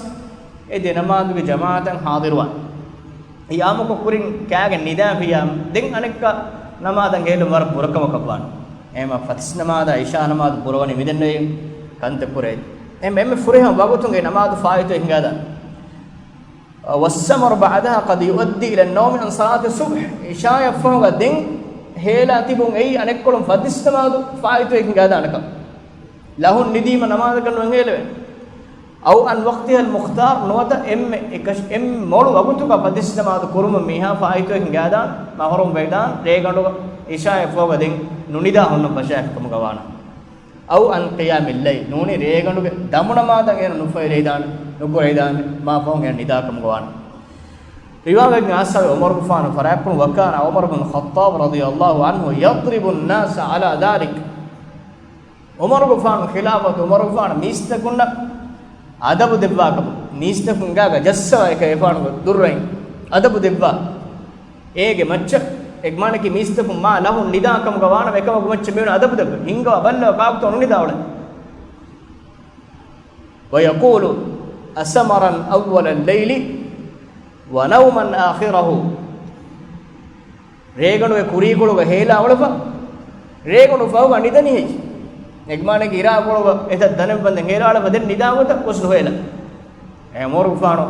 އެ ދެ ނަމާދުގެ ޖަމާޢަތަށް ޙާޟިރުވާނެ. ޤިޔާމުކޮށް ކުރިން ކާގެން ނިދާފިޔާ ދެން އަނެއްކާ ނަމާދަށް ހޭލުން ވަރަށް ބުރަކަމަކަށް ވާނެ. އެހެންމަ ފަތިސް ނަމާދާ ޢިޝާ ނަމާދު ބުރަވަނީ މިދެންނެވި ކަންތައް ކުރޭ. އެހެން އެންމެ ފުރިހަމަ ވަގުތުން އެ ނަމާދު ފާއިތުވެ ހިނގާދާނެ. والسمر بعدها قد يؤدي إلى النوم عن صلاة الصبح. ޢިޝާއަށް ފަހުގަ ދެން ހޭލާ ތިބުން އެއީ އަނެއްކޮޅުން ފަތިސް ނަމާދު ފާއިތުވެ ހިނގާދާނެކަން. ލަހުން ނިދީމަ ނަމާދަކަށް ނުވެން ހޭލެވޭނެ. أو عن وقتها المختار، ނުވަތަ އެންމެ އެކަށް، އެންމެ މޮޅު ވަގުތުގަ ފަތިސް ނަމާދު ކުރުމުން މީހާ ފާއިތުވެ ހިނގާދާނެ، މަޙްރޫމް ވެދާނެ، ރޭގަނޑުގަ ޢިޝާއަށް ފަހުގަ ދެން ނުނިދާ ހުންނަ ފަށާފިކަމުގަ ވާނަން. أو عن قيام الليل، ނޫނީ ރޭގަނޑުގެ ދަމު ނަމާދަށް އޭނަ ނުފައިރައިދާނެ، ނުކުރެވިދާނެ، މާ ފަހުން އޭނަ ނިދާކަމުގަ ވާނަން. ރިވާވެގެން އައިސްފަވޭ ޢުމަރުގެފާނު ފަރާތްޕުޅުން، وكان عمر بن الخطاب رضي الله عنه يضرب الناس على ذلك. ޢުމަރުގެފާނު ޚިލާފަތު، ޢުމަރުގެފާނު މީސްތަކުންނަށް އަދަބު ދެއްވާކަމު، މީސްތަކުން ގާގަ ޖައްސަވާ އެކަ އެފާނުގެ ދުއްރައިން އަދަބު ދެއްވާ. އޭގެ މައްޗަށް އެގްމާނަކީ މީސްތަކުން މާ ލަހުން ނިދާ ކަމުގަ ވާނަމަ އެކަމަކު މައްޗަށް މީހުން އަދަބު ދެއްވާ. ހިންގަވާ ބައްލަވާ ކާކުތޯ ނުނިދާ އުޅެނީ. ويقول أسمرا أول الليل ونوما آخره. ރޭގަނޑުގެ ކުރީކޮޅުގަ ހޭލާ އުޅެފަ، ރޭގަނޑު ފަހުގަ ނިދަނީ ހެއްޔެވެ؟ އެގްމާނެގެ އިރާ ކޮޅުގަ އެތައް ދަނެއް ވަންދެން ހޭލާޅަ ވަދެން ނިދާ ގޮތަށް ގޮސް ނުހޭލާ. އެ އުމަރުގެފާނު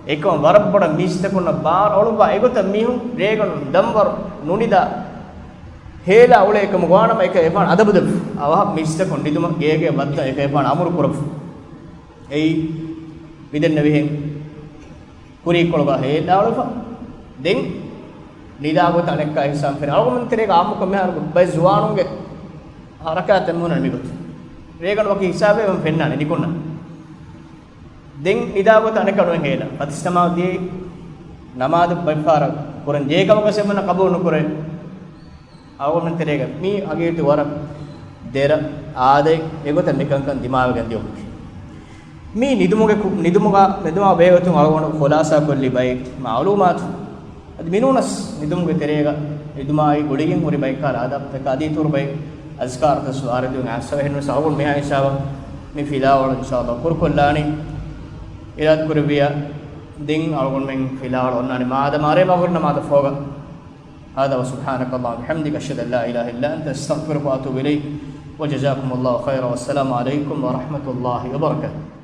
އެކަމަށް ވަރަށް ބޮޑަށް މީސްތަކުންނަށް ބާރު އަޅުއްވާ އެގޮތަށް މީހުން ރޭގަނޑު ނިދަންވަރު ނުނިދާ ހޭލާ އުޅޭ ކަމުގަ ވާނަމަ އެކަ އެފާން އަދަބު ދެއްވި. އަވަހަށް މީސްތަކުން ނިދުމަށް ގޭގެ ވައްދަން އެކަ އެފާން އަމުރު ކުރައްވި. އެއީ މިދެންނެވިހެން ކުރީކޮޅުގަ ހޭލާ އުޅެފަ. ދެން ނިދާ ގޮތަށް އަނެއްކާ ހިސާބުން ފެނޭ. އަޅުގަނޑުމެން ތެރޭގަ އާއްމުކޮށް މިހާރު ބައެއް ޒުވާނުންގެ ހަރަކާތެއް މިހުންނަނީ މިގޮތަށް. ރޭގަނޑު ވަކި ހިސާބެއް ވަން ފެންނާނެ ނިކުންނަ. ދެން ނިދާ ގޮތަށް އަނެއްކާ ނުވެ ހޭލާ. ފަތިސް ނަމާދު ދިޔައީ ނަމާދު ބައެއްފަހަރަށް ކުރަން ޖެހޭ ކަމަކަށް އެމަންނަ ޤަބޫލު ނުކުރޭ. އަޅުގަނޑުމެން ތެރޭގަ މީ ހަގީގަތު ވަރަށް ދެރަ އާދައެއް އެގޮތަށް މިކަންކަން ދިމާވެގެން ދިޔުމަކީ. މީ ނިދުމުގެ ކު-، ނިދުމުގަ، ނިދުމާ ބެހޭގޮތުން އަޅުގަނޑު ޚުލާސާކޮށްލި ބައެއް މަޢުލޫމާތު. އަދި މިނޫނަސް ނިދުމުގެ ތެރޭގަ ނިދުމާއި ގުޅިގެން ހުރި ބައެއްކާ އާދާބުތަކާ އަދި އިތުރު ބައެއް އަޒްކާރުތައް ވާރިދުވެގެން އައިސްފަ. އެހެންވެސް އަޅުގަނޑު މިހާ ހިސާބަށް މި ފިލާވަޅު އިންޝާﷲ ކުރުކޮށްލާނީ. އިރާދަކުރެއްވިއްޔާ ދެން އަޅުގަނޑުމެން ފިލާވަޅު އޮންނާނީ މާދަމާ މަޣްރިބް ނަމާދަށް ފަހުގަ. هذا وسبحانك اللهم وبحمدك، أشهد أن لا إله إلا أنت، أستغفرك وأتوب إليك، وجزاكم الله خيرا، والسلام عليكم ورحمة الله وبركاته.